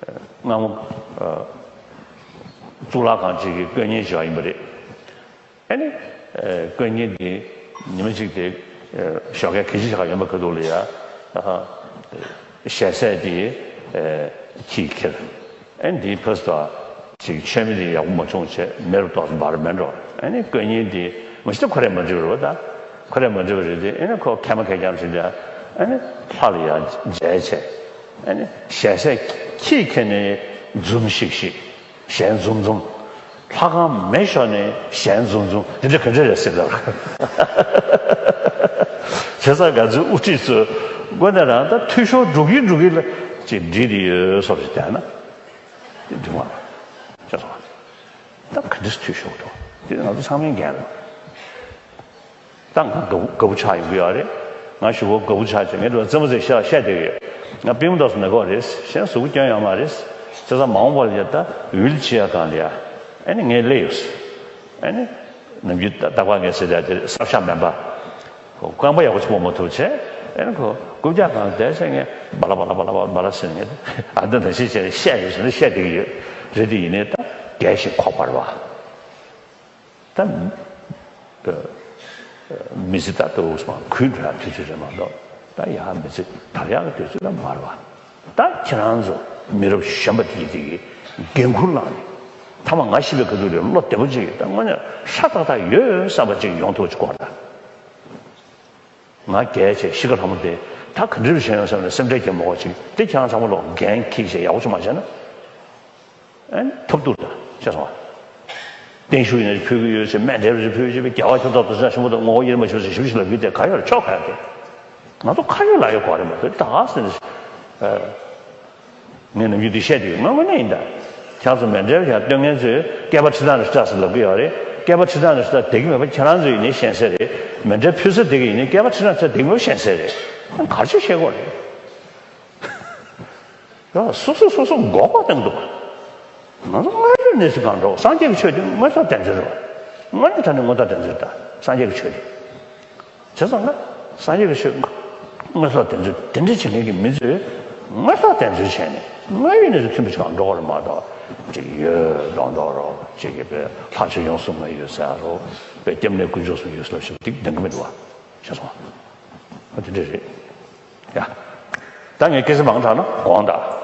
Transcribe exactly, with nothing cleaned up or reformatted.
སྔ་མོ་གཙུག་ལག་ཁང་གཅིག་གི་དཀོན་གཉེར་བྱས་པ་ཡིན་པ་རེད། ཨ་ནི་དཀོན་གཉེར་འདི་ཉི་མ་གཅིག་དེ་ཞོགས་ཀས་གད་ཕྱིས་ཞིག་ཡོང་པ་ག་འདུག་ལ་ཡ། ཞལ་ཟས་དེ་ཁྱིས་ཁྱེར། ཨ་ནི་དེའི་ཕུས་དོ་ཅིག་མཆོད་མེ་དེ་ཡག་པོ་མ་བྱུང་བྱས་མེ་རུ་ཏོག་ཙམ་འབར་མེད་འགྲོ། ཨ་ནི་དཀོན་གཉེར་འདི་མ་གཞི་ཁོ་རས་མ་འདྲི་བ་རེད་པ། ད་ཁོ་རས་མ་འདྲི་བ་རེད་དེ། ཨ་ནི་ཁོ་མཁལ་མ་མཁལ་རྐྱང་བྱས་ཏེ། ཨ་ནི་ལྷ་ལ་ཡར་མཇལ་བྱས། ཨ་ནི་ཞལ་ཟས་ཁྱིས་ཁྱེར་ནས་འཛུམ་ཤིག་ཤིག་ཞལ་འཛུམ་འཛུམ། ལྷ་ཁང་མེ་ཤོར་ནས་ཞལ་འཛུམ་འཛུམ། དེ་འདྲ་ག་འདྲ་རེད་ཟེར་ལབ། བྱས་ཙང་ང་ཚོའི་དབུ་ཁྲིད་ཚོས་དངོས་གནས་རང་ད་འཐུས་ཤོར་འགྲོ་གིན་འགྲོ་གིན་ལ་ཅིག་འགྲིག་བསྡད་ཡོད་བཟོ་འདྲ་ཞིག་བསྡད་ན། དེ་འགྲིག་མ་རེད། ཤེས་སོང་ང་། ད་ག་འདྲ་འཐུས་ཤོར་འགྲོ། དེ་ང་ཚོ་ཚང་མའི་འགན་རེད། ད་ང་དགའ་པོ་དགའ་པོ་ཆགས་ཡོང་གི་ཡོད་རེད། ང་ཞེ་པོ་དགའ་པོ་ཆགས་བྱས་ངས་འགྲོ་རྩེད་མོ་རྩེ་ཤག་བཤད་བསྡད་ཀྱི་ཡོད། ང་པུས་མོ་ཏོག་ཙམ་ན་གི་རེད། གཞན་གཟུགས་པོ་སྐྱོན་ཡོད་མ་རེད། བྱས་ཙང་མ་འོངས་པ་ལ་ཡ་ད་ཝིལ་ཅེར་སྒང་ལ་ཡ། ཨ་ནི་ངས་སླེབས་ཡོད། ཨ་ནི་ནམ་རྒྱུན་ད་ལྟ་བ་ངས་ཟེར་ཡ་དེ་གསར་ཤག་མིན་པ། རྐང་པ་ཡག་པོ་ཅིག་སྤོ་མ་ཐུབ་བྱས། ཨ་ནི་ཁོ་རྐུབ་བཀྱག་སྒང་ལ་བསྡད་བྱས་ངས་བ་ལ་བ་ལ་བ་ལ་བ་ལ་བ་ལ་ཟེར་ངས་ཨ་འདི་འདྲ་ཞིག་བྱས་བཤད་ཡོད་ཟེར་ནས་བཤད་བསྡད་ཀྱི་ཡོད་རེད། དེ་ཡིན་ནའི་ད་རྒས་ཤིང་འཁོགས་པ་རེད་པ། ད་མི་ཚེ་ད་ལྟ་བུ་སོང་གུད་འགྲོ་ཡག་དུས་ཚོད་རེད་མ་གཏོགས། ད་ཡར་མི་ཚེ་དར་ཡག་གི་དུས་ཚོད་ད་མ་རེད་པ། ད་ཁྱེད་རང་ཚོ་མི་རབས་གཞོན་པ་དེ་གི་དེ་གི་འགན་འཁུར་བླངས་ནས། མཐའ་མ་ང་ཤི་བའི་སྐབས་དུས་ལ་བློ་བདེ་པོ་ཅིག་ད་དངོས་གནས་ཧྲ་ཏག་ཏག་ཡོད་བསམ་པ་ཅིག་ཡོང་ཐུབ་ཅིག་དགོས་རེད་ད། ང་རྒས་བྱས་གཤིས་ཀ་ལྷ་མོ་དེ་ད་ག་འདྲ་བྱས་ཡོང་བསམ་ནས་སེམས་ཁྲལ་བྱེད་མ་དགོས་ཅིག་དེ་ཁྱེད་རང་ཚང་མ་ལོག་འགན་འཁྱེར་བྱས་ཡག་པོ་ཅིག་མ་བྱས་ན། ཨན་ཐོབ་ཐུབ་ད་ཤེས་སོང་ང་། བརྟན་བཞུགས་ཡིན་ན་ཕུལ་གྱི་ཡོད་ཟེར། མཎྜལ་རེ་ཕུལ་གྱི་ཡོད་པས། རྒྱལ་བ་ཁྱོད་ཚོ་དུ་ཆ་ཞིམ་པོ་དང་ངོ་བོ་དབྱེར་མ་ཞིག་ཟེར་ཞིབ་ཞིབ་ལབ་ཀྱི་དེ་ག་ཡོད་རེད། ཆོག་ག་ཡ་དེ། ང་ཚོ་ཁ་ཡོད་ལག་ཡོད་དགོས་རེད་མ་གཏོགས་ད་ག་ཟེར་ནས། ངས་ནམ་རྒྱུན་འདི་བཤད་དུས་ང་དངོས་གནས་ཡིན་ད། ཁྱེད་ཚོ་མཎྜལ་ཡར་སྟོན་མཁན་ཚོས་བསྐལ་པ་ཁྲི་ཕྲག་ནས་ཁྲི་ཕྲག་ཟེར་ལབ་ཀྱི་ཡོད་རེད། བསྐལ་པ་ཁྲི་ཕྲག་ནས་ཁྲི་ཕྲག་བསྡད་ཀྱི་མེད་པ་ཁྱེད་རང་ཚོ་ཡིན་ནའི་ཤེས་གསལ་རེད། མཎྜལ་ཕུལ་ས་བསྡད་ཀྱི་ཡིན་ནའི་བསྐལ་པ་ཁྲི་ཕྲག་ནས་ཁྲི་ཕྲག་བསྡད་ཀྱི་མེད་པ་ཤེས་གསལ་རེད། ག་རེ་བྱས་བཤད་དགོས་རེད། ཡ། སོ་སོས་སོ་སོ་འགོག་པ་བཏང་འདུག་ང་ཚོ་དངོས་ཡོད་གནས་ཚུལ་གང་འདྲ། སངས་རྒྱས་ཀྱི་ཆོས་དེ་དངོས་ཟོག་དེ་ཚོ་རེད་པ། དངོས་གནས་དྲང་གནས་དངོས་ཟོག་དེ་ཚོ་རེད་ད། སངས་རྒྱས་ཀྱི་ཆོས་དེ། བྱས་ཙང་ང་སངས་རྒྱས་ཀྱི་ཆོས་དངོས་ཟོག་དེ་ཚོ་དེ་འདྲ་བྱེད་མཁན་གྱི་མི་ཚོས་དངོས་ཟོག་དེ་ཚོ་བྱས་ནས་དངོས་ཡོད་གནས་ཚུལ་མཐུན་པ་ཞིག་གང་འགྲོ་བ་རེད་མ་གཏོགས། ཅིག་ཡོད་མདོག་མདོག་རོགས་ཅིག་གིས་པའི་ལྷ་ཆོས་ཡོངས་སུ་ངོ་ཡོད་ཟེར་རོགས་པའི་སྐྱབས་གནས་དཀོན་མཆོག་གསུམ་ཡོད་ཟེར་ལབ་ཞིག་འདི་འདང་གི་མི་འདུག་བ། བྱས་ཙང་ཨ་དེ་འདྲ་རེད། ཡ། ད་ངས་སྐད་ཆ་མང་དྲགས་ན་དགོངས་དག